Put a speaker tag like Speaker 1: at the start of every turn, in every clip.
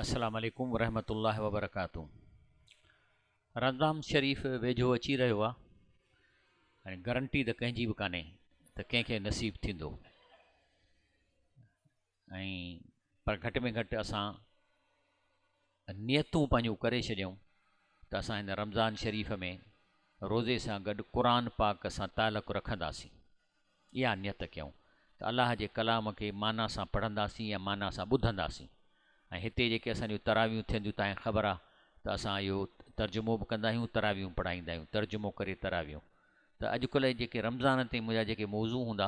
Speaker 1: السلام عليڪم ورحمة الله وبرڪاته رمضان شريف ويجهو اچي رهيو آ ۽ گرنٽي ته ڪنهن جي به ڪانهي ته ڪنهن کي نصيب ٿيندو ۽ پر گهٽ ۾ گهٽ اسان نيتون پنهنجون ڪري ڇڏيون ته اسان هن رمضان شريف ۾ روزي سان گڏ قرآن پاڪ سان تعلق رکنداسين اها نيت ڪيون ته الله جي ڪلام کي معنيٰ سان پڙهنداسين يا معنيٰ سان ٻڌنداسين ۽ هتي جيڪي اسان جون تراويحون ٿين ٿيون تانکي خبر آ ته اسان اهو ترجمو به ڪندا آهيون تراويحون پڙهائيندا آهيون ترجمو ڪري تراويحون ته اڄڪلهه جيڪي رمضان تائين منهنجا جيڪي موضوع هوندا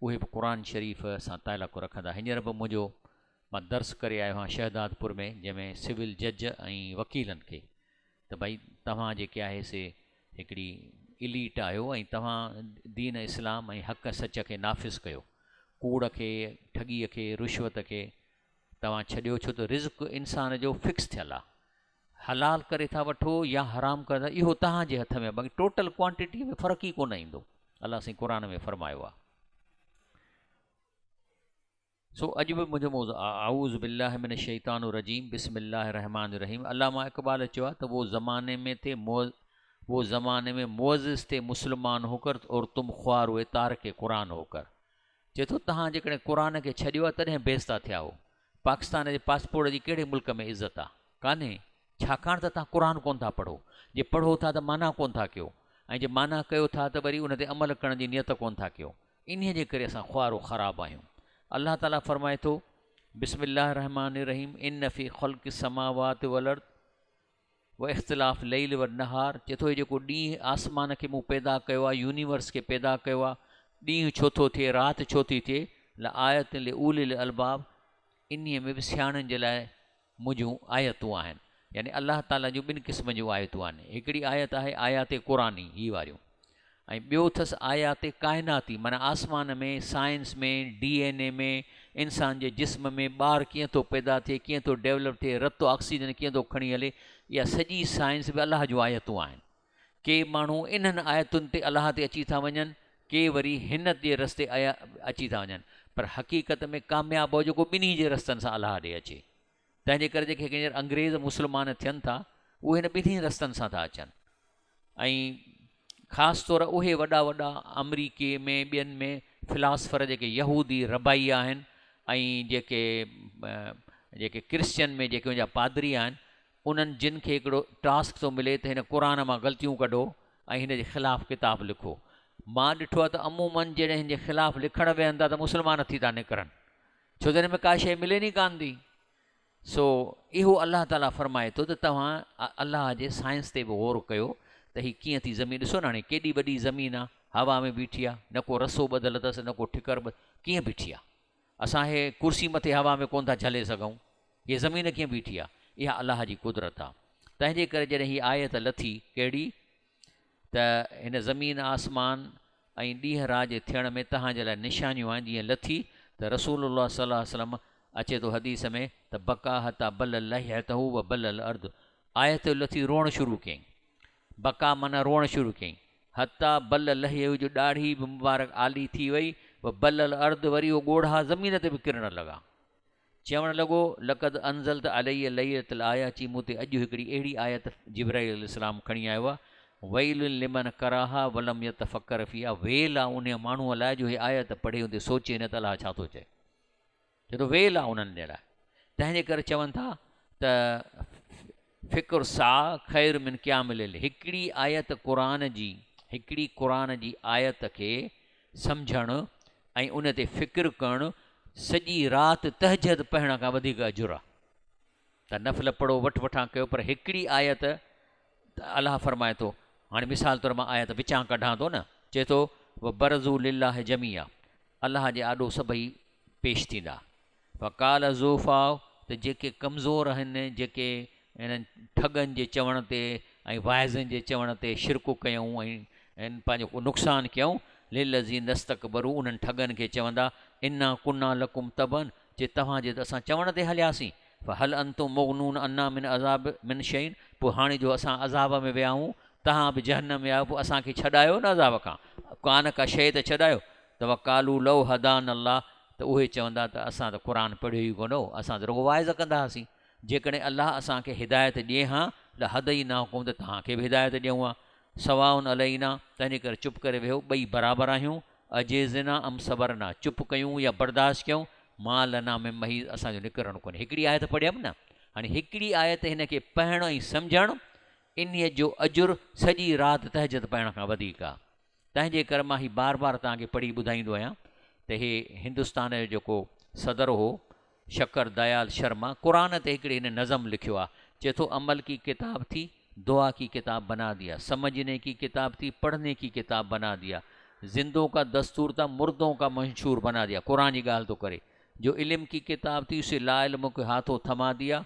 Speaker 1: اهي به قرآن شريف سان تعلق رکندا هينئر به منهنجو مان درس ڪري آيو آهيان شهدادپور ۾ جنهن ۾ سول جج ۽ وڪيلن کي ته ڀائي توهان جيڪي آهي سي هڪڙي اليٽ آهيو ۽ توهان دين اسلام ۽ حق سچ کي نافذ ڪيو ڪوڙ کي ٺڳيء کي رشوت کي توهان ڇڏيو ڇو ته رزق انسان جو فڪس ٿيل آ حلال ڪري ٿا وٺو يا حرام ڪري ٿا اهو توهان جي هٿ ۾ آ باقي ٽوٽل ڪوانٽيٽي ۾ فرق ئي ڪونه ايندو الله سائين قرآن ۾ فرمايو آ. سو اڄ به منهنجو موضوع اعوذ بالله من الشيطان الرجيم بسم الله الرحمن الرحيم علامه اقبال چيو آهي ته وو زماني ۾ ٿي وو زماني ۾ معزز ٿي مسلمان هوڪر اور تم خوار هئي تارڪ قرآن هوڪر چئي ٿو تهان جيڪڏهن قرآن کي ڇڏيو آهي تڏهن بيزتا ٿيا هو پاڪستان جي پاسپورٽ جي ڪهڙي ملڪ ۾ عزت آهي ڪانهي ڇاڪاڻ ته توهان قرآن ڪونه ٿا پڙهو. جي پڙهو ٿا ته معنيٰ ڪونه ٿا ڪيو ۽ جي معنيٰ ڪيو ٿا ته وري ان تي عمل ڪرڻ جي نيت ڪونه ٿا ڪيو. انهيء جي ڪري اسان خوار و خراب آهيون. الله تعاليٰ فرمائي ٿو، بسم الله الرحمٰن الرحيم ان في خلق السماوات والارض واختلاف الليل والنهار چئي ٿو هي جيڪو ڏينهن آسمان کي مون پيدا ڪيو آهي، يونيورس کي پيدا ڪيو آهي، ڏينهن ڇو ٿو ٿئي، رات ڇو ٿي ٿئي، لآيات لاولي الالباب انهيء ۾ به سياڻن جي لاء منهنجون آيتون آهن يعني الله تعاليٰ جون ٻن قسمن جون آيتون آهن هڪڙي آيت آهي آيات قرآني هي واريون ۽ ٻيو اٿس آيات ڪائناتي معنيٰ آسمان ۾ سائنس ۾ ڊي اين اي ۾ انسان جي جسم ۾ ٻار ڪيئن ٿو پيدا ٿئي ڪيئن ٿو ڊيولپ ٿئي رت آڪسيجن ڪيئن ٿو کڻي هلي اها سڄي سائنس به الله جون آيتون آهن ڪي ماڻهو انهن آيتن تي الله تي اچي ٿا وڃن ڪي وري هن جي رستي اچي ٿا وڃن پر حقيقت ۾ ڪامياب اهو جيڪو ٻنهي جي رستن سان الله ڏي اچي تنهن جي ڪري جيڪي هينئر انگريز مسلمان ٿين ٿا اهي هن ٻنهي رستن سان ٿا اچن ۽ خاص طور اهي وڏا وڏا آمريڪي ۾ ٻين ۾ فلاسفر جيڪي يهودي ربائي آهن ۽ جيڪي جيڪي ڪرسچن ۾ جيڪي ان جا پادري آهن انهن جن کي هڪڙو ٽاسڪ ٿو ملي ته هن قرآن مان غلطيون ڪڍو ۽ هن جي خلاف ڪتاب لکو. مان ڏٺو آهي ته عموماً جڏهن هن جي خلاف لکڻ ويهن ٿا ته مسلمان ٿي ٿا نڪرن ڇو ته هن ۾ ڪا شيء ملين ئي ڪانه ٿي. سو اهو الله تعاليٰ فرمائي ٿو ته توهان الله جي سائنس تي به غور ڪيو ته هي ڪيئن ٿي زمين ڏسو نه هاڻي ڪيڏي وڏي زمين آهي هوا ۾ بيٺي آهي نه ڪو رسو ٻڌل اٿس نه ڪو ٺڪر ڪيئن بيٺي آهي. اسان هي ڪرسي مٿي هوا ۾ ڪونه ٿا جهلي سگهون، هيء زمين ڪيئن بيٺي آهي؟ اها الله جي قدرت آهي. تنهن جي ڪري جڏهن هيء آيت لٿي، ڪهڙي؟ ته هن زمين، آسمان ۽ ڏينهن رات جي ٿيڻ ۾ توهان جي لاء نشانيون آهن، جيئن لٿي ته رسول الله صلي الله عليه وسلم اچي ٿو حديث ۾ ته بڪا حتيٰ بل لحيته و بل الارض آيت لٿي روئڻ شروع ڪيائين. بڪا معنيٰ روئڻ شروع ڪيائين. حتيٰ بل لحيه جو ڏاڙهي به مبارڪ آلي ٿي وئي و بل الارض وري اهي ڳوڙها زمين تي به ڪرڻ لڳا. چوڻ لڳو، لقد انزلت علي ليلة الايه چي مون تي اڄ هڪڙي اهڙي آيت جبرائيل عليه السلام کڻي آيو آهي، ويل لمن قراها ولم يتفڪر فيها ويل آهي انهيء ماڻهوء لاء جو هي آيت پڙهي ان تي سوچي نه ته الله ڇا ٿو چئي. چئي ٿو ويل آ انهن جي لاء. تنهن جي ڪري چون ٿا ته فڪر ساعه خير من قيام الليل هڪڙي آيت قرآن جي هڪڙي قرآن جي آيت کي سمجهڻ ۽ ان تي فڪر ڪرڻ سڄي رات تهجد پڙهڻ کان وڌيڪ اجر آ. ته نفل پڙهو وٺ وٺان ڪيو پر هڪڙي آيت ته الله فرمائي ٿو هاڻي مثال طور مان آيت وچان ڪڍان ٿو نه چئي ٿو وبرزو لله جميعا الله جي آڏو سڀئي پيش ٿيندا فقال الضعفاء ته جيڪي ڪمزور آهن جيڪي انهن ٺڳن جي چوڻ تي ۽ واعظن جي چوڻ تي شرڪ ڪيائون ۽ پنهنجو نقصان ڪيائون للذين استڪبروا انهن ٺڳن کي چوندا انا ڪنا لڪم تبعا چي توهان جي ته اسان چوڻ تي هلياسين، فهل انتم مغنون عنا من عذاب من شيء پوء هاڻي جو اسان عذاب ۾ ويا آهيون، توهان به جهنم ۾ آهيو، پوء اسان کي ڇڏايو نه عذاب کان، ڪا نه ڪا شيء ته ڇڏايو، ته وقالو لو هدانا الله ته اهي چوندا ته اسان ته قرآن پڙهيو ئي ڪونه هو، اسان ته رڳو واعظ ڪندا هئاسين. جيڪڏهن الله اسان کي هدايت ڏئي ها، لهديناڪم ته توهان کي به هدايت ڏيون ها. سواء علينا، تنهنجي ڪري چپ ڪري ويهو، ٻئي برابر آهيون، اجزنا ام صبرنا، چپ ڪيون يا برداشت ڪيون، ما لنا من محيص، اسان جو نڪرڻ ڪونهي. هڪڙي آيت پڙهيم نه، هاڻي هڪڙي آيت هن کي پڙهڻ ۽ سمجهڻ، انهيء جو اجر سڄي رات تهجد پڙهڻ کان وڌيڪ آهي. تنهن جي ڪري مان هي بار بار توهان کي پڙهي ٻڌائيندو آهيان ته هي هندستان جو جيڪو صدر هو شڪر ديال شرما قرآن تي هڪڙي هن نظم لکيو آهي چئي ٿو عمل ڪي ڪتاب ٿي دعا ڪي ڪتاب بنا ديا سمجهني ڪي ڪتاب ٿي پڙهني ڪي ڪتاب بنا ديا زندو ڪا دستور ٿا مردون ڪا منشور بنا ديا قرآن جي ڳالهه ٿو ڪري جو علم ڪي ڪتاب ٿي اسي لا علم ڪي هاٿو ٿما ديا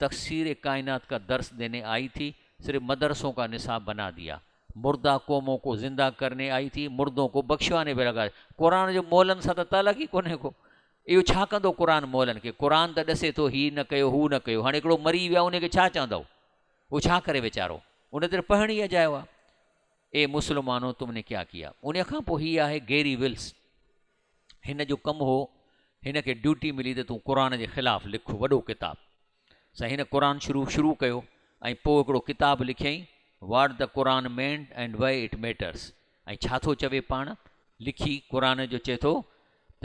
Speaker 1: تقصير ڪائنات ڪا درس ديني آئي ٿي صرف مدرسون ڪا نصاب بنا ديا مرده قومون ڪو زنده ڪرني آئي ٿي، مردون ڪو بخشواني پي لگا. قرآن جو مولن سان ته تعلق ئي ڪونهي ڪو. اهو ڇا ڪندو قرآن مولن کي؟ قرآن ته ڏسي ٿو هي نه ڪيو هو نه ڪيو. هاڻي هڪڙو مري ويو آهي ان کي ڇا چوندؤ؟ هو ڇا ڪري ويچارو؟ ان تي پڙهڻ ئي اجايو آهي. اي مسلمانو تم ني ڪيا ڪيا؟ ان کان پوء هي آهي گيري ولس. هن جو ڪم هو هن کي ڊيوٽي ملي ته تون قرآن جي خلاف لک وڏو ڪتاب. سائين هن قرآن شروع شروع ڪيو ۽ پوء هڪڙو ڪتاب لکيائين what the Quran meant and why it matters ۽ ڇا ٿو چوي پاڻ لکي قرآن جو چئي ٿو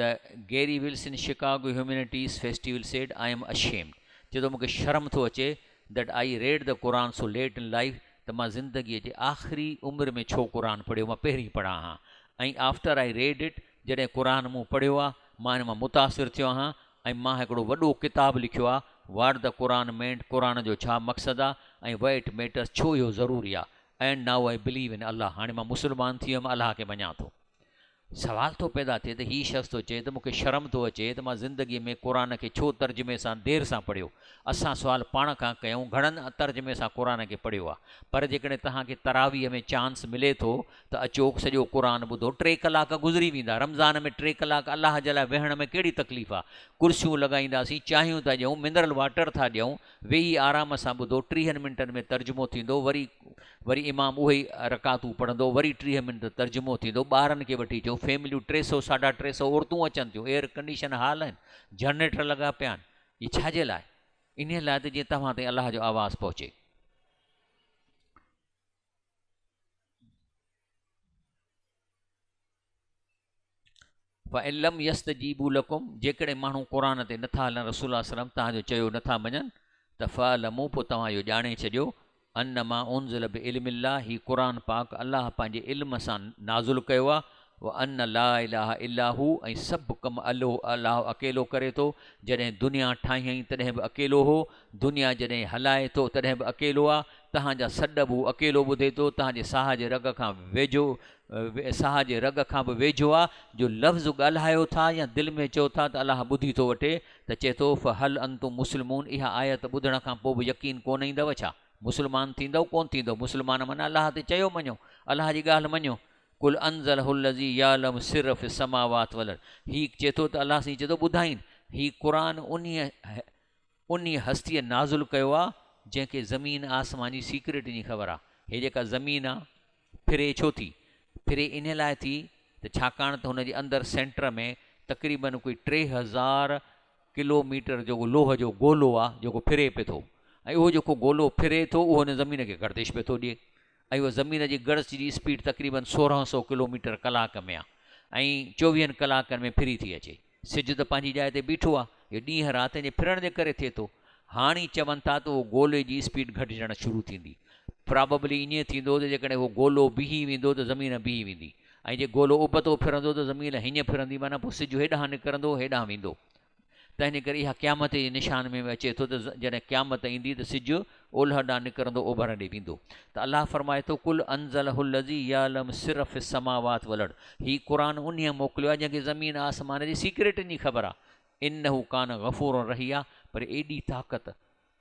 Speaker 1: ته Garry Wills in Chicago humanities festival said I am ashamed چئي ٿو مونکي شرم ٿو اچي that I read the Quran so late in life ته مان زندگي جي آخري عمر ۾ ڇو قرآن پڙهيو مان پهرين پڙهان ها ۽ آفٽر I read it جڏهن قرآن مون پڙهيو آ مان ان مان متاثر ٿيو آهيان ۽ مان هڪڙو وڏو ڪتاب لکيو آ واٽ the قرآن مينٽ قرآن جو ڇا مقصد آ ۽ وئي it matters ڇو اهو ضروري آ and now I believe in Allah هاڻي مان مسلمان ٿي ويم الله کي مڃان ٿو. سوال ٿو پيدا ٿئي ته هي شخص ٿو چئي ته مون کي شرم ٿو اچي ته مان زندگي ۾ قرآن کي ڇو ترجمي سان دير سان پڙهيو اسان سوال پاڻ کان ڪيون گهڻن ترجمي سان قرآن کي پڙهيو آ پر جيڪڏهن توهان کي تراويح ۾ چانس ملي ٿو ته اچو سڄو قرآن ٻڌو، ٽي ڪلاڪ گذري ويندا، رمضان ۾ ٽي ڪلاڪ الله جي لاء ويهڻ ۾ ڪهڙي تڪليف آ، ڪرسيون لڳائينداسين، چانهيون ٿا ڏيون، منرل واٽر ٿا ڏيون، ويهي آرام سان ٻڌو، ٽيهن منٽن ۾ ترجمو ٿيندو، وري وري امام اهي ئي رڪعتون پڙهندو، وري 30 منٽ ترجمو ٿيندو، ٻارن کي وٺي اچو، فيمليون ٽي سئو ساڍا ٽي سئو عورتون اچن ٿيون، ايئر ڪنڊيشن هال آهن، جنريٽر لڳا پيا آهن، اهي ڇا جي لاء؟ انهيء لاء ته جيئن توهان تائين الله جو آواز پهچي. فَإِن لَمْ يَسْتَجِيبُوا لَڪُمْ جيڪڏهن ماڻهو قرآن تي نٿا هلن رسول الله صلي الله عليه وسلم توهان جو چيو نٿا مڃن ته فَاعْلَمُوا پوء توهان اهو ڄاڻي ڇڏيو انما انزل بعلم الله هي قرآن پاڪ الله پنهنجي علم سان نازل ڪيو آهي وان لا اله الا هو ۽ سڀ ڪم الله اڪيلو ڪري ٿو جڏهن دنيا ٺاهيائين تڏهن به اڪيلو هو دنيا جڏهن هلائي ٿو تڏهن به اڪيلو آ، تهان جا سڏ به هو اڪيلو ٻڌي ٿو، تهان جي ساهه جي رڳ کان ويجهو ساهه جي رڳ کان به ويجهو آ، جو لفظ ڳالهايو ٿا يا دل ۾ چئو ٿا ته الله ٻڌي ٿو وٺي ته چئي ٿو فهل انتم مسلمون اها آيت ٻڌڻ کان پوء به يقين ڪونه ايندؤ ڇا؟ مسلمان ٿيندؤ ڪونه ٿيندؤ؟ مسلمان معنيٰ الله تي چيو مڃو، الله جي ڳالهه مڃو، قل انزله الذي يعلم السر في السماوات والارض هي چئي ٿو ته الله سائين چئي ٿو ٻڌائين هي قرآن انهيء انهيء هستيء نازل ڪيو آ، جنهن کي زمين آسمان جي سيڪريٽن جي خبر آ. هيء جيڪا زمين آ، ڦري ڇو ٿي؟ ڦري انهيء لاء ٿي ته ڇاڪاڻ ته هن جي اندر سينٽر ۾ تقريباً ڪوئي 3000 ڪلو ميٽر جو لوهه جو گولو آ، جيڪو ڦري پئي ٿو ۽ اهو جيڪو گولو ڦري ٿو، اهو هن زمين کي گردش پئي ٿو ڏئي ۽ اها زمين جي گردش جي اسپيڊ تقريباً 1600 ڪلو ميٽر ڪلاڪ ۾ آ ۽ چوويهن ڪلاڪن ۾ ڦري ٿي اچي. سج ته پنهنجي جاء تي بيٺو آ، اهو ڏينهن رات جي ڦرڻ جي ڪري ٿئي ٿو. هاڻي چون ٿا ته اهو گولي جي اسپيڊ گهٽجڻ شروع ٿيندي. پراببلي ائين ٿيندو ته جيڪڏهن اهو گولو بيهي ويندو ته زمين بيهي ويندي ۽ جي گولو ابتو ڦرندو ته زمين هيئن ڦرندي معنيٰ پوء سج هيڏانهن نڪرندو هيڏانهن ويندو. تنهن ڪري اها قيامت جي نشان ۾ به اچي ٿو ته جڏهن قيامت ايندي ته سج اولهه ڏانهن نڪرندو اوڀر ڏي ويندو ته الله فرمائي ٿو قل انزله الذي يعلم السر في السماوات والارض هي قرآن انهيء موڪليو آهي جنهن کي زمين آسمان جي سيڪريٽن جي خبر آهي انه ڪان غفورا رحيا پر ايڏي طاقت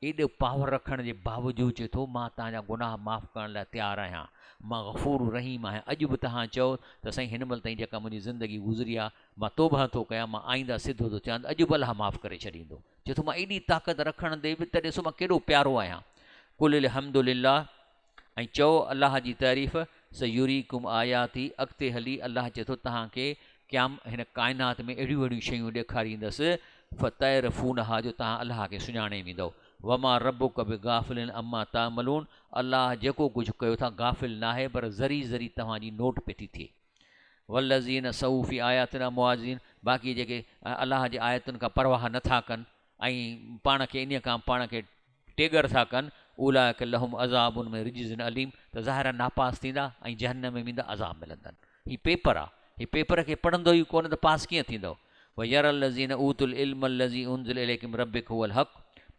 Speaker 1: ايڏو پاور رکڻ جي باوجود چئي ٿو مان توهان جا گناهه معاف ڪرڻ لاء تيار آهيان، مان غفور رحيم آهيان، اڄ به توهان چئو ته سائين هن مهل تائين جيڪا منهنجي زندگي گذري آهي مان توبهه ٿو ڪيان مان آئنده سڌو ٿو ٿيان ته اڄ به الله معاف ڪري ڇڏيندو. چئي ٿو مان ايڏي طاقت رکڻ تي به ته ڏسو مان ڪيڏو پيارو آهيان. قل الحمد لله ۽ چئو الله جي تعريف، سيريڪم آياتي، اڳتي هلي الله چئي ٿو توهان کي قيام هن ڪائنات ۾ اهڙيون اهڙيون شيون ڏيکاريندس، فتعرفونها جو توهان الله کي سڃاڻي ويندؤ. وما ربک بغافل عما تعملون الله جيڪو ڪجهه ڪيو ٿا غافل ناهي پر ذري ذري توهان جي نوٽ پئي ٿي ٿئي. والذين سعوا في آياتنا معاجزين باقي جيڪي الله جي آيتن کان پرواهه نه ٿا ڪن ۽ پاڻ کي انهيء کان پاڻ کي ٽيڳر ٿا ڪن، اولئک لهم عذاب من رجز اليم ته ظاهر آهي ناپاس ٿيندا ۽ جهنم ۾ ويندا عذاب ملندن. هي پيپر آ، هي پيپر کي پڙهندو ئي ڪونه ته پاس ڪيئن ٿيندؤ؟ ويري الذين اوتوا العلم الذي انزل اليڪ من ربک هو الحق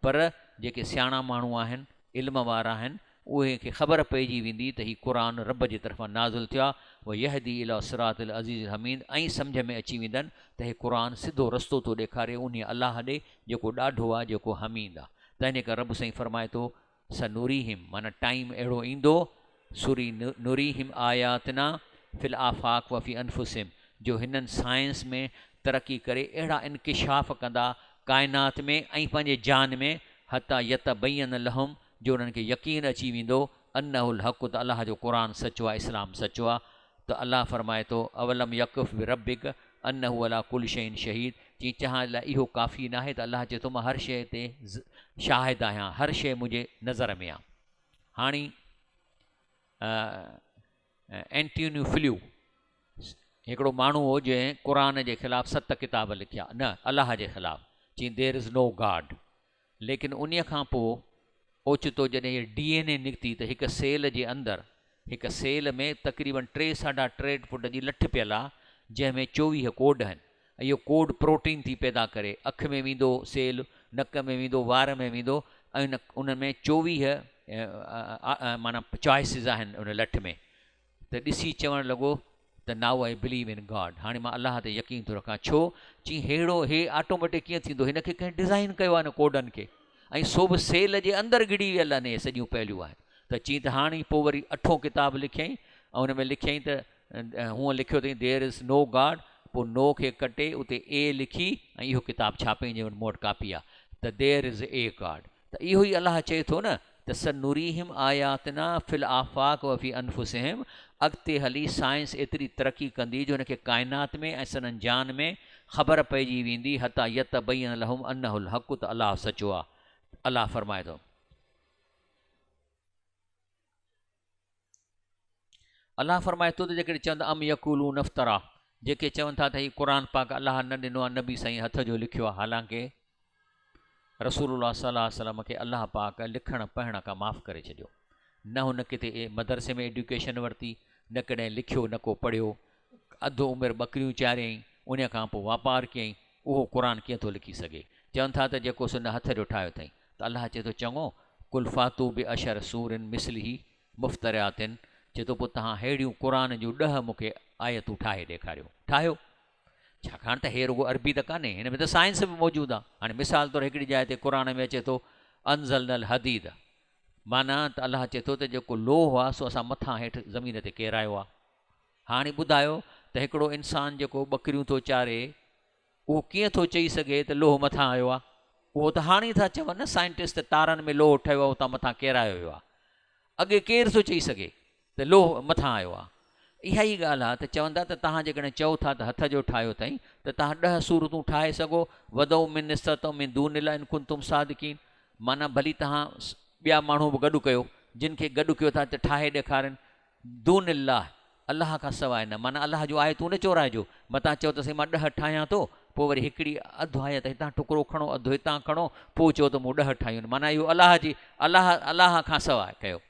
Speaker 1: پر جيڪي سياڻا ماڻهو آهن، علم وارا آهن، اهي کي خبر پئجي ويندي ته هي قرآن رب جي طرفان نازل ٿيو آهي، ويهدي الي صراط العزيز الحميد ۽ سمجهه ۾ اچي ويندن ته هي قرآن سڌو رستو ٿو ڏيکاري انهيء الله ڏي جيڪو ڏاڍو آهي جيڪو حميد آهي. تنهن ڪري رب سائين فرمائي ٿو، سنريهم معنيٰ ٽائيم اهڙو ايندو، سوري نريهم آياتنا في الآفاق وفي انفسهم جو هنن سائنس ۾ ترقي ڪري اهڙا انڪشاف ڪندا ڪائنات ۾ ۽ پنهنجي جان ۾ حتيٰ يتبين لهم جو انهن کي يقين اچي ويندو انه الحق ته الله جو قرآن سچو آهي اسلام سچو آهي ته الله فرمائي ٿو اولم يڪف بربک انه علي ڪل شيء شهيد چي چهان لاء اهو ڪافي ناهي ته الله چئي ٿو مان هر شيء تي شاهد آهيان هر شيء منهنجي نظر ۾ آهي هاڻي اينٽونيو فليو هڪڙو ماڻهو هو جنهن قرآن جي خلاف ست ڪتاب لکيا نه الله جي خلاف چي دير از نو گاڊ ليڪن انهيء کان پوء اوچتو جڏهن هيء ڊي اين اي نڪتي ته هڪ سيل جي اندر هڪ سيل ۾ تقريبن ٽي ساڍا ٽي فوٽ جي لٺ پيل آ جنهن ۾ 24 ڪوڊ آهن ۽ اهو ڪوڊ پروٽين ٿي پيدا ڪري اک ۾ ويندو سيل نڪ ۾ ويندو وار ۾ ويندو ۽ ان ۾ 24 معنيٰ چوائسز آهن ان لٺ ۾ ته ڏسي چوڻ لڳو ته now I believe in God هاڻي مان الله تي يقين ٿو رکان ڇو؟ چيائين ههڙو هي آٽوميٽڪ ڪيئن ٿيندو هن کي ڪنهن ڊزائين ڪيو آهي هن ڪوڊن کي ۽ سو به سيل جي اندر گهڙي ويل آهن اهي سڄيون پهليون آهن ته چيائين ته هاڻي پوء وري اٺون ڪتاب لکيائين ۽ ان ۾ لکيائين ته هونء لکيو اٿئين ديئر از نو گاڊ پوء نو کي ڪٽي اتي اي لکي ۽ اهو ڪتاب ڇاپيائين جنهن وٽ مون وٽ ڪاپي آهي ته ديئر از اي گاڊ ته اهو ئي الله چئي ٿو نه ته سنريهم آياتنا في الآفاق وفي انفسهم اڳتي هلي سائنس ايتري ترقي ڪندي جو هن کي ڪائنات ۾ ۽ سندن جان ۾ خبر پئجي ويندي حتيٰ يتبين لهم انه الحق ته الله سچو آهي الله فرمائي ٿو. الله فرمائي ٿو ته جيڪڏهن چون ته ام يقولون افترا جيڪي چون ٿا ته هي قرآن پاڪ الله نه ڏنو آهي نبي سائين هٿ جو لکيو آهي حالانڪه رسول الله صلي الله عليه وسلم کي الله پاڪ لکڻ پڙهڻ کان معاف ڪري ڇڏيو نه هن ڪٿي مدرسي ۾ ايڊيوڪيشن ورتي نه ڪڏهن لکيو نه ڪو پڙهيو اڌ عمر ٻڪريون چاريائين ان کان پوء واپار ڪيائين اهو قرآن ڪيئن ٿو لکي سگهي چون ٿا ته جيڪو سو نه هٿ جو ٺاهيو اٿائين ته الله چئي ٿو چڱو قل فاتو بعشر سور مثله مفتريات چئي ٿو پوء توهان ههڙيون قرآن جون ڏهه مون کي آيتون ٺاهي ڏيکاريو. ٺاهيو. ڇاڪاڻ ته هي رڳو عربي ته ڪانهي، هن ۾ ته سائنس به موجود آهي. هاڻي مثال طور هڪڙي جاء تي قرآن ۾ اچي ٿو انزلنا الحديد معنيٰ ته الله چئي ٿو ته جيڪو لوهه آهي سو اسان مٿان هيٺ زمين تي ڪيرايو آهي. هاڻي ٻڌايو ته هڪڙو انسان جيڪو ٻڪريون ٿو چاري اهو ڪيئن ٿو چئي سگهي ته لوهه مٿان آيو آهي؟ اهو ته هاڻي ٿا چون نه سائنٽسٽ ته تارن ۾ لوهه ٺهيو آهي اتان مٿان ڪيرايو ويو آهي. اڳي ڪير ٿو چئي سگهي ته لوهه مٿان آيو آهي؟ اها ئي ڳالهه آهي ته چوندا ته توهان جيڪڏهن چئو ٿا ته هٿ جو ٺاهيو اٿئي ته توهان ڏهه سورتون ٺاهي سگهو ودعو من استطعتم من دون الله ان ڪنتم صادقين معنيٰ ڀلي توهان ٻيا ماڻهو به گڏ ڪيو جن کي گڏ ڪيو ٿا ته ٺاهي ڏيکارين دون الله، الله کان سواء نه، معنيٰ الله جون آيتون نه چورائجو، متان چئو ته سائين مان ڏهه ٺاهيان ٿو، پوء وري هڪڙي اڌ آيت هتان ٽڪرو کڻو، اڌ هتان کڻو، پوء چئو ته مون ڏهه ٺاهيون آهن، معنيٰ اهو الله جي، الله، الله کان سواء ڪيو.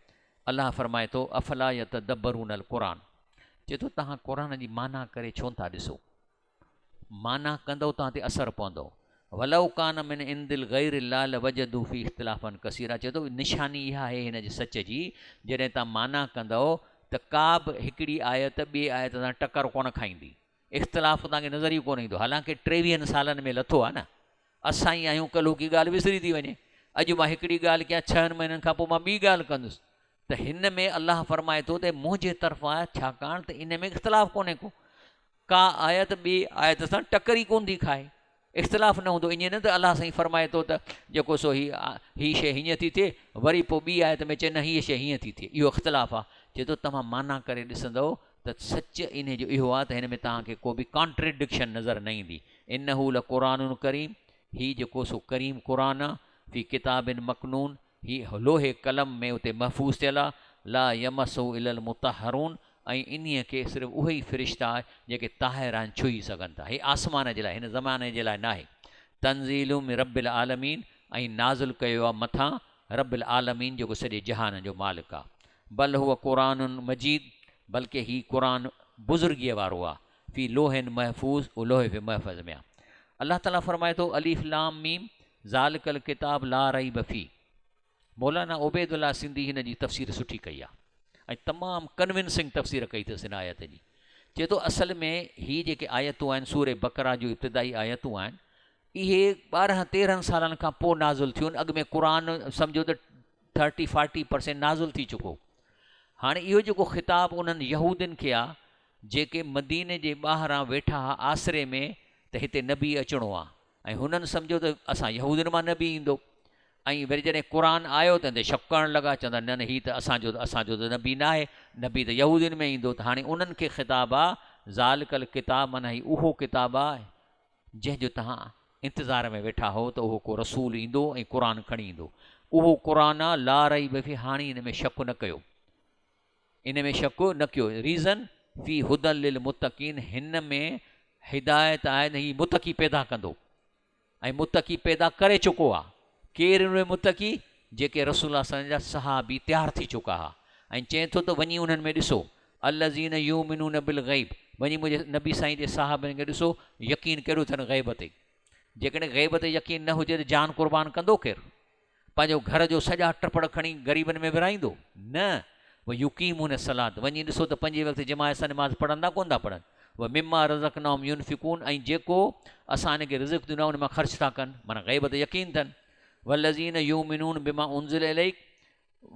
Speaker 1: الله فرمائي ٿو، افلا يتدبرون القرآن، چئي ٿو توهان قرآن جي معنيٰ ڪري ڇو نٿا ڏسو؟ معنيٰ ڪندؤ توهان تي اثر پوندو. ولو ڪان من عند الغير الله لوجدوا فيه اختلافا ڪثيرا چئي ٿو نشاني اها آهي هن جي سچ جي جڏهن توهان معنيٰ ڪندؤ ته ڪا به هڪڙي آيت ٻي آيت سان ٽڪر ڪونه کائيندي اختلاف توهان کي نظر ئي ڪونه ايندو حالانڪه ٽيويهن سالن ۾ لٿو آهي نه اسان ئي آهيون ڪلهوڪي ڳالهه وسري ٿي وڃي اڄ مان هڪڙي ڳالهه ڪيان ڇهن مهينن کان پوء مان ٻي ڳالهه ڪندس ته هن ۾ الله فرمائي ٿو ته منهنجي طرفان آهي ڇاڪاڻ ته ان ۾ اختلاف ڪونهي ڪو ڪا آيت ٻي آيت سان ٽڪر ئي ڪونه ٿي کائي، اختلاف نه هوندو، ائين نه ته الله سائين فرمائي ٿو ته جيڪو سو هي هي شيء هيئن ٿي ٿئي، وري پوء ٻي آيت ۾ چئي نه هيء شيء هيئن ٿي ٿئي، اهو اختلاف آهي. چئي ٿو توهان معنيٰ ڪري ڏسندؤ ته سچ انهي جو اهو آهي ته هن ۾ توهان کي ڪو به ڪانٽريڊڪشن نظر نه ايندي. انه لقرآن ڪريم هي جيڪو سو ڪريم قرآن آهي، في ڪتاب مڪنون هي لوح قلم ۾ اتي محفوظ ٿيل آ، لا يمسه الا المطهرون ۽ انهيء کي صرف اهي ئي فرشتا جيڪي طاهر آهن ڇهي سگهن ٿا. هي آسمان جي لاء هن زماني جي لاء ناهي. تنزيل من رب العالمين ۽ نازل ڪيو آ مٿان رب العالمين جيڪو سڄي جهان جو مالڪ آ. بل هو قرآن مجيد بلڪه هي قرآن بزرگيء وارو آ. في لوح محفوظ اهو لوح في محفظ ۾ آ. الله تعاليٰ فرمائي ٿو الف لام ميم ذالڪ الڪتاب لا ريب فيه مولانا عبيد الله سنڌي هن جي تفسير سٺي ڪئي آ ۽ تمام ڪنوينسنگ تفسير ڪئي اٿس هن آيت جي. چئي ٿو اصل ۾ هي جيڪي آيتون آهن سورة بقره جون ابتدائي آيتون آهن اهي 12 13 سالن کان پوء نازل ٿيون اڳ ۾ قرآن سمجهو ته ٿرٽي فارٽي پرسينٽ نازل ٿي چڪو هاڻي اهو جيڪو خطاب انهن يهودين کي آ جيڪي مديني جي ٻاهران ويٺا ها آسري ۾ ته هتي نبي اچڻو آ ۽ هنن سمجهيو ته اسان يهودين مان نبي ايندو ۽ وري جڏهن قرآن آيو تنهن تي شڪ ڪرڻ لڳا چوندا نه نه هي ته اسان جو اسان جو ته نبي ناهي نبي ته يهودين ۾ ايندو ته هاڻي انهن کي خطاب آ ذالڪ الڪتاب معنيٰ هي اهو ڪتاب آ جنهن جو توهان انتظار ۾ ويٺا هو ته اهو ڪو رسول ايندو ۽ قرآن کڻي ايندو اهو قرآن آ لا ريب فيه هاڻي ان ۾ شڪ نه ڪيو ان ۾ شڪ نه ڪيو. Reason، في هدًي للمتقين هن ۾ هدايت آهي ته هي متقي پيدا ڪندو ۽ متقي پيدا ڪري چڪو آهي. ڪير اهي متقي؟ جيڪي رسول الله صلي الله عليه وسلم جا صحابي تيار ٿي چڪا ها ۽ چئي ٿو ته وڃي انهن ۾ ڏسو الذين يؤمنون بالغيب وڃي منهنجي نبي سائين جي صحابين کي ڏسو يقين ڪهڙو اٿن غيب تي. جيڪڏهن غيب تي يقين نه هجي ته جان قربان ڪندو ڪير؟ پنهنجو گهر جو سڄا ٽپڙ کڻي غريبن ۾ ورهائيندو؟ نه! ويقيمون الصلوة وڃي ڏسو ته پنجين وقت جماعت سان نماز پڙهن ٿا ڪونه ٿا پڙهن. ومما رزقناهم ينفقون ۽ جيڪو اسان انهن کي رزق ڏنو آهي ان مان خرچ ٿا ڪن معنيٰ غيب تي يقين اٿن. والذين يؤمنون بما انزل اليڪ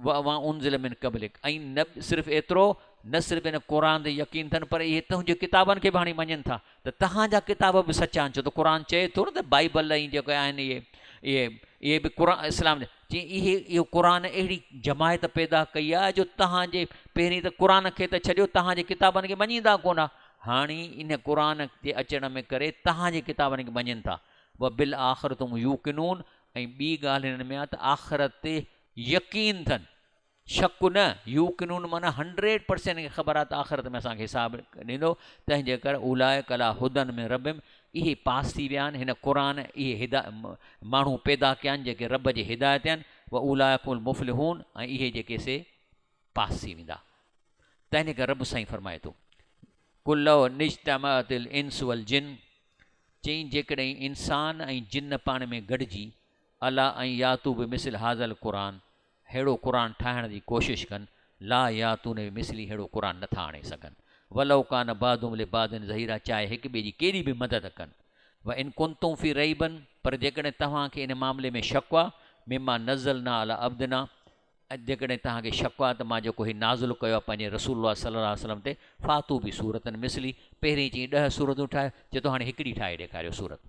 Speaker 1: وما انزل من قبلڪ ۽ نه صرف ايترو نه صرف ان قرآن تي يقين اٿن پر اهي تنهنجي ڪتابن کي به هاڻي مڃين ٿا ته توهان جا ڪتاب به سچا آهن ڇو ته قرآن چئي ٿو نه ته بائيبل ۽ جيڪي آهن اهي اهي اهي به قرآن اسلام جا چي اهي اهو قرآن اهڙي جماعت پيدا ڪئي آهي جو توهان جي پهرين ته قرآن کي ته ڇڏيو توهان جي ڪتابن کي مڃيندا ڪونه هاڻي ان قرآن جي اچڻ ۾ ڪري توهان جي ڪتابن کي مڃين ٿا وبالآخرة هم يوقنون ۽ ٻي ڳالهه هنن ۾ آهي ته آخرت تي يقين اٿن، شڪ نه، يوقنون معنيٰ هنڊريڊ پرسينٽ کي خبر آهي ته آخرت ۾ اسان کي حساب ڏيندو، تنهن جي ڪري اولئڪ عليٰ هدًي من ربهم اهي پاس ٿي ويا آهن، هن قرآن اهي هدا ماڻهو پيدا ڪيا آهن جيڪي رب جي هدايت تي آهن، واولئڪ هم المفلحون ۽ اهي جيڪي سي پاس ٿي ويندا. تنهن جي ڪري رب سائين فرمائي ٿو. قل لو اجتمعت الانس والجن چئين جيڪڏهن انسان ۽ جن پاڻ ۾ گڏجي عليٰ ان ياتو بمثل هذا القرآن ههڙو قرآن ٺاهڻ جي ڪوشش ڪن، لا ياتون بمثله ههڙو قرآن نٿا آڻي سگهن، ولو ڪان بعضهم لبعض ظهيرا چاهي هڪ ٻئي جي ڪيڏي به مدد ڪن. وان ڪنتم في ريب پر جيڪڏهن توهان کي ان معاملي ۾ شڪ آ، مما نزلنا عليٰ عبدنا ۽ جيڪڏهن توهان کي شڪ آهي ته مان جيڪو هي نازل ڪيو آهي پنهنجي رسول الله صلي الله عليه وسلم تي فاتو بسورة مثله پهرين چيائين ڏهه سورتون ٺاهيو چئي ٿو هاڻي هڪڙي ٺاهي ڏيکاريو سورت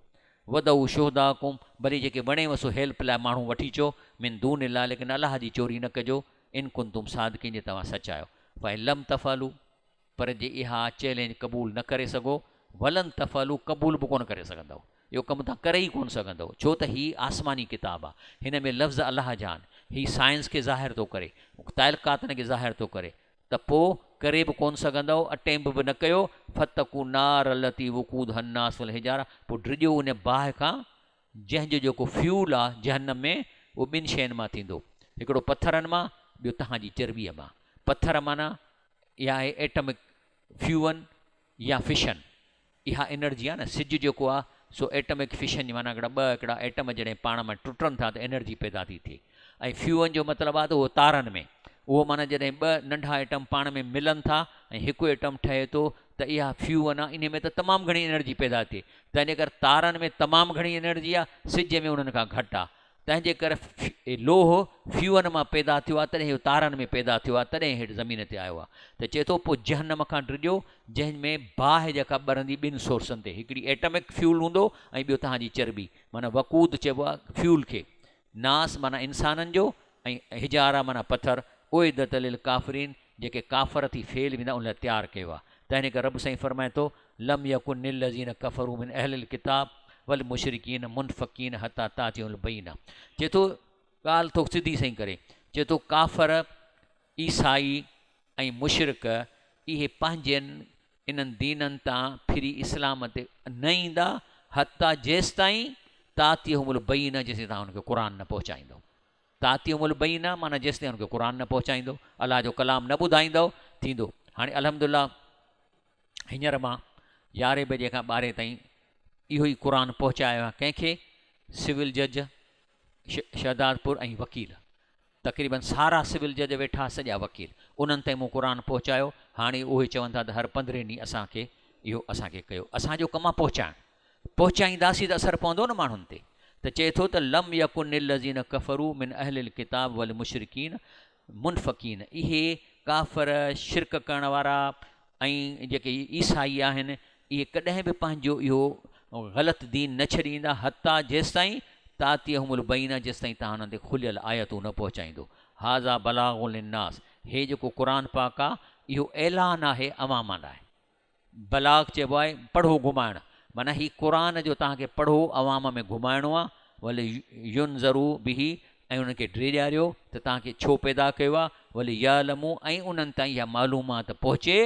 Speaker 1: ودعو شهداءڪم ڀلي جيڪي وڻيو سو هيلپ لاء ماڻهو وٺي اچو من دون الله ليڪن الله جي چوري نه ڪجو ان ڪنتم صادقين جي توهان سچ آهيو فان لم تفعلوا پر جي اها چئلينج قبول نه ڪري سگهو، ولن تفعلوا قبول به ڪونه ڪري سگهندؤ. اهو ڪم توهان ڪري ئي ڪونه سگهندؤ، ڇو ته هي آسماني ڪتاب آهي. هن ۾ لفظ الله جا آهن. هي سائنس کي ظاهر ٿو ڪري، تعلقاتن کي ظاهر ٿو ڪري. ته پوء ڪري به ڪونه سگهندؤ، اٽيمپ به نه ڪيو، فاتقوا النار التي وقودها الناس والحجاره پوء ڊڄو ان باهه کان جنهن جو جيڪو فيول آ جهنم ۾ اهو ٻن شين مان ٿيندو، هڪڙو پٿرن مان، ٻيو توهان جي چرٻيء مان. پٿر معنيٰ اها آهي ايٽمڪ فيون يا فشن اها انرجي آهي نه سج جيڪو آهي سو ايٽمڪ فشن جي معنيٰ هڪڙا ٻه هڪڙا ايٽم جڏهن پاڻ ۾ ٽٽن ٿا ته انرجي پيدا ٿي ٿئي ۽ فيون جو مطلب آهي ته اهو تارن ۾ اهو معنيٰ جڏهن ٻه ننڍا ايٽم پاڻ ۾ ملن ٿا ۽ هڪ ايٽم ٺهي ٿو ته اها فيون آهي انهي ۾ ته تمام گهڻي انرجي پيدا ٿئي تنهن جي ڪري تارن ۾ تمام گهڻي انرجي آهي سج ۾ انهن کان گهٽ آهي تنهن جي ڪري لوهه فيون مان پيدا ٿيو آهي، تڏهن اهو تارن ۾ پيدا ٿيو آهي، تڏهن هيٺ زمين تي آيو آهي. ته چئي ٿو، پوء جهنم کان ڊڄو، جنهن ۾ باهه جيڪا ٻرندي ٻن سورسن تي، هڪڙي ايٽمڪ فيول هوندو ۽ ٻيو توهان جي چرٻي، معنيٰ وقود چئبو آهي فيول کي، ناس معنيٰ انسانن جو ۽ حجاره معنيٰ پٿر، اعدت للڪافرين جيڪي ڪافر ٿي فيل ويندا ان لاء تيار ڪيو آهي. تنهن ڪري رب سائين فرمائي ٿو، لم يڪن الذين ڪفروا من اهل الڪتاب والمشرڪين منفڪين حتي تاتيهم البينه چئي ٿو ڳالهه ٿو سڌي سئين ڪري چئي ٿو ڪافر، عيسائي ۽ مشرڪ اهي پنهنجين انهن دينن تان ڦري اسلام تي نه ايندا حتي جيستائين تاتيهم البينه جيستائين توهان انهن کي قرآن نه پهچائيندؤ. تاتيهم البينه معنيٰ جيستائين انهن کي قرآن نه پهچائيندؤ، الله جو ڪلام نه ٻڌائيندؤ ٿيندو. هاڻي الحمدلله هينئر مان يارهين بجي کان ٻارهين تائين اهو ئي قرآن پهچايو آهي ڪنهن کي؟ سول جج شهدادپور ۽ وڪيل تقريبن سارا سول جج ويٺا سڄا وڪيل انهن تائين مون قرآن پهچايو هاڻي اهي چون ٿا ته هر پندرهين ڏينهن اسان کي اهو اسان کي ڪيو اسان جو ڪم آهي پهچائڻ پهچائينداسين ته اثر پوندو نه ماڻهن تي ته چئي ٿو ته لم يڪن الذين ڪفروا من اهل الڪتاب والمشرڪين منفڪين اهي ڪافر شرڪ ڪرڻ وارا ۽ جيڪي عيسائي آهن اهي ڪڏهن به پنهنجو اهو غلط دين نه ڇڏيندا حتيٰ جيستائين تاتيهم البينة جيستائين توهان انهن تي کليل آيتون نه پهچائيندو هذا بلاغ للناس هي جيڪو قرآن پاڪ آ اهو اعلان آهي عوام لاء بلاغ چئبو آهي پڙهو گهمائڻ معنيٰ هي قرآن جو توهان کي پڙهو عوام ۾ گهمائڻو آهي ولينذروا به ۽ انهن کي ڊيڄاريو ته توهان کي ڇو پيدا ڪيو آهي وليعلموا ۽ انهن تائين اها معلومات پهچي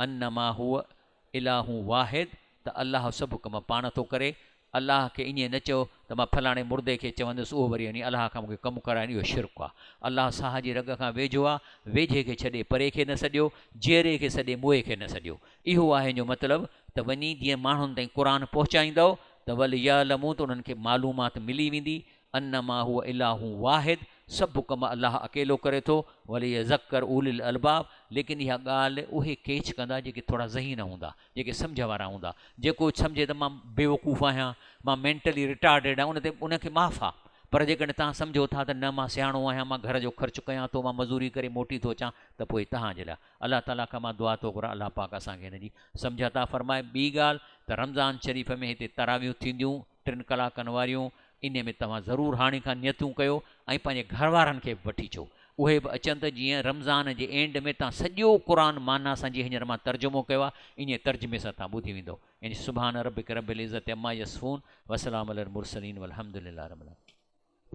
Speaker 1: انما هو اله واحد ته الله سڀ ڪم پاڻ ٿو ڪري الله کي ائين نه چئو ته مان فلاڻي مردي کي چوندس اهو وري وڃي الله کان مون کي ڪم ڪرائين اهو شرڪ آ. الله ساهه جي رڳ کان ويجهو آ، ويجهي کي ڇڏي پري کي نه سڏيو، جيئري کي سڏي موئي کي نه سڏيو. اهو آهي ان جو مطلب ته وڃي جيئن ماڻهن تائين قرآن پهچائيندؤ ته وليعلموا ته انهن کي معلومات ملي ويندي انما هو اله واحد سڀ ڪم الله اڪيلو ڪري ٿو وليذڪر اولي الالباب ليڪن اها ڳالهه اهي ڪيچ ڪندا جيڪي ٿورا ذهين هوندا. جيڪي سمجهه وارا هوندا. جيڪو سمجهي ته مان بيوقوف آهيان، مان مينٽلي ريٽارڊيڊ آهيان، ان تي ان کي معاف آ. پر جيڪڏهن توهان سمجهو ٿا ته نه مان سياڻو آهيان، مان گهر جو خرچ ڪيان ٿو، مان مزوري ڪري موٽي ٿو اچان ته پوء توهان جي لاء الله تعاليٰ کان مان دعا ٿو گهران الله پاڪ اسان کي هن جي سمجهه عطا فرمائي. ٻي ڳالهه ته رمضان شريف ۾ هتي تراويحون ٿينديون ٽن ڪلاڪن واريون، انهي ۾ توهان ضرور هاڻي کان نيتون ڪيو ۽ پنهنجي گهر وارن کي به وٺي اچو اهي به اچن ته جيئن رمضان جي اينڊ ۾ توهان سڄو قرآن معنيٰ سان جيئن هينئر مان ترجمو ڪيو آهي انهي ترجمي سان توهان ٻڌي ويندؤ يعني سبحان ربک رب العزت عما يصفون وسلام علي المرسلين والحمد لله رب العالمين.